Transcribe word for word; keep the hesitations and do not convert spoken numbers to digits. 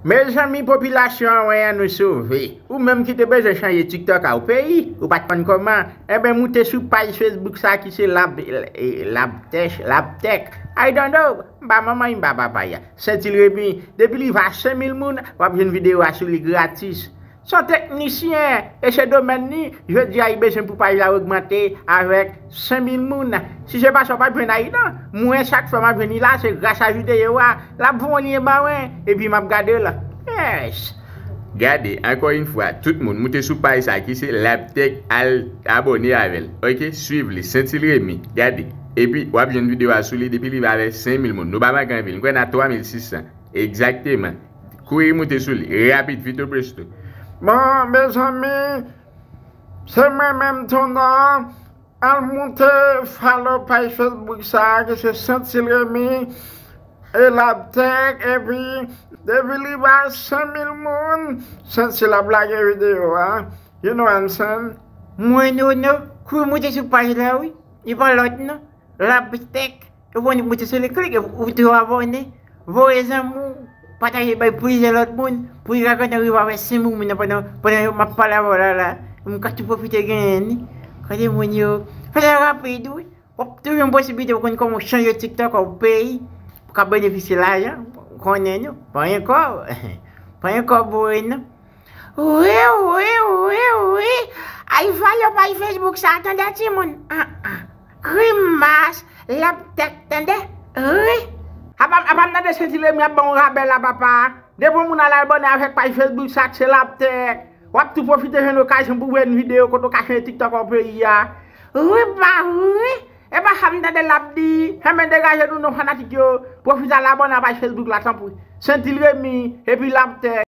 Mezanmi, popilasyon an, wè an, nou sove. Ou menm ki te bezwen chanje TikTok a w peyi, ou pa t konn kòman, enben, moute sou paj Facebook sa ki se Lab, eh, Labtech, Labtech. I don't know. M pa manman, m pa papa a. Sentil Remy, depi li va senk mil moun, w ap jwenn videyo a sou li gratis. Se yon teknisyen, e se domèn li, jodi a li bezwen pou paj la ogmante avèk senk mil moun. Si se pa sa, w p ap jwenn li non. Mwen, chak fwa m ap jwenn li la, se gras a videyo a. L ap voye yon lyen ba mwen, epi m ap gade l. Yes! Gade, ankò yon fwa, tout moun, moute sou paj sa ki se Labtech, al abòne avè l. Oke, swiv li, Sentil Remy. Gade. Epi, w ap jwenn videyo a sou li depi li va avèk senk mil moun. Nou pa manke anpil. M kwè n a twa mil sis san. Egzakteman. Kouri moute sou li. Rapid, vito presto. Bon, mezanmi, se mwen menm, Tonton. Al moute follow paj Facebook sa a, ki se Sentil Remy, e Labtech, epi, depi li ba senk mil moun, Sentil ap lage videyo a. You know what I'm saying? Mwen, Nono, kouri moute sou paj la, wi. Li pa lòt, non. Labtech. E w moute sou li, klik, ou tou abòne. Voye zanmi w, pataje bay plizyè lòt moun, pou li ka kontan rive avè senk mil moun nan pandan, pandan m ap pale avè w la, la. M ka tou pwofite genyen ni. Kote moun yo. Fè sa rapid, wi. W ap toujou yon posiblite pou konn kòman w chanje TikTok a w peyi, pou ka benefisye lajan, ou konnen nou. Pa gen kòb. Pa gen kòb, wi, non. Wi, wi, wi, wi. Al follow paj Facebook sa, tande timoun. Ah, ah. Grimas, Labtech, tande. Wi. Apa, apa m tande Sentil Remy ap ban w rabè la, papa. Depi yon moun al abòne avèk paj Facebook sa, se Labtech. W ap tou pwofite jwenn okazyon pou w wè yon videyo kote w ka chanje TikTok a w peyi a. Wi, pa wi. E pa sa m tande l ap di. Fèmen degaje nou non fanatik yo. Pwofite al abòne a paj Facebook la, tanpri. Sentil Remy, epi Labtech.